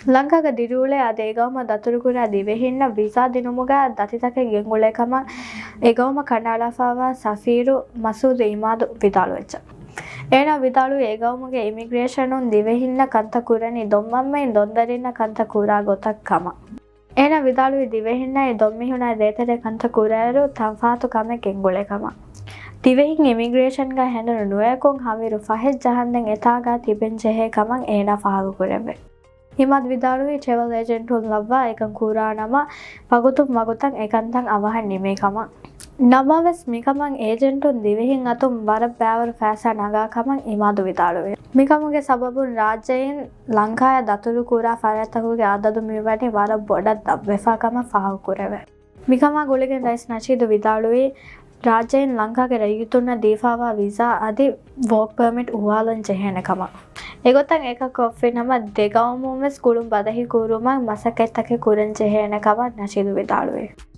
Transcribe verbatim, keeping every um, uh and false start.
ލަންކާގަ ދިރިއުޅޭ އަދި އެގައުމަށް ދަތުރުކުރާ ދިވެހިންނަށް ވީސާ ދިނުމުގަ ދަތިތަކެއް ގެންގުޅޭ ކަމަށް އެގައުމަށް ކަނޑައަޅާފައިވާ ސަފީރު މަސޫދު އިމާދު ވިދާޅުވެއްޖެ. އޭނާ ވިދާޅުވީ އެގައުމުގެ އިމިގްރޭޝަނުން ދިވެހިންނަށް ކަންތައް ކުރަނީ ދޮންމަންމެން ދޮންދަރިންނަށް ކަންތައް ކުރާ ގޮތަށް ކަމަށް. އޭނާ ވިދާޅުވީ ދިވެހިންނަށް ދޮންމީހުނާ ދޭތެރޭ ކަންތައް ކުރާއިރު ތަންފާތު ކަމެއް ގެންގުޅޭ ކަމަށް. ދިވެހިން އިމިގްރޭޝަންގަ ހެނދުނު ނުވަޔަކުން ހަވީރު ފަހެއް ޖަހަންދެން އެތާގަ ތިބެން ޖެހޭ ކަމަށް އޭނާ ފާހަގަކުރެއްވި. އިމާދު ވިދާޅުވީ ޓްރެވެލް އޭޖެންޓުން ލައްވާ އެކަން ކުރާނަމަ، ވަގުތުން ވަގުތަށް އެކަންތައް އަވަހަށް ނިމޭ ކަމަށް. ނަމަވެސް، މިކަމަށް އޭޖެންޓުން ދިވެހިން އަތުން ވަރަށް ބައިވަރު ފައިސާ ނަގާ ކަމަށް އިމާދު ވިދާޅުވި. މިކަމުގެ ސަބަބުން ރާއްޖެއިން ލަންކާޔަށް ދަތުރުކުރާ ފަރާތްތަކުގެ އަދަދު މިވަނީ ވަރަށް ބޮޑަށް ދަށްވެފާ ކަމަށް ފާހަގަކުރެވޭ. މިކަމާ ގުޅިގެން ރައީސް ނަޝީދު ވިދާޅުވީ، ރާއްޖެއިން ލަންކާގެ ރައްޔިތުންނަށް ދީފައިވާ ވިސާ އަދި ވޯކް ޕަރމިޓް އުވާލަން ޖެހޭނެ ކަމަށް. އެގޮތަށް އެކަކު ކޮށްފިނަމަ، ދެ ގައުމުން ވެސް ގުޅުން ބަދަހި ކުރުމަށް މަސައްކަތްތަކެއް ކުރަން ޖެހޭނެ ކަމަށް ނަޝީދު ވިދާޅުވި.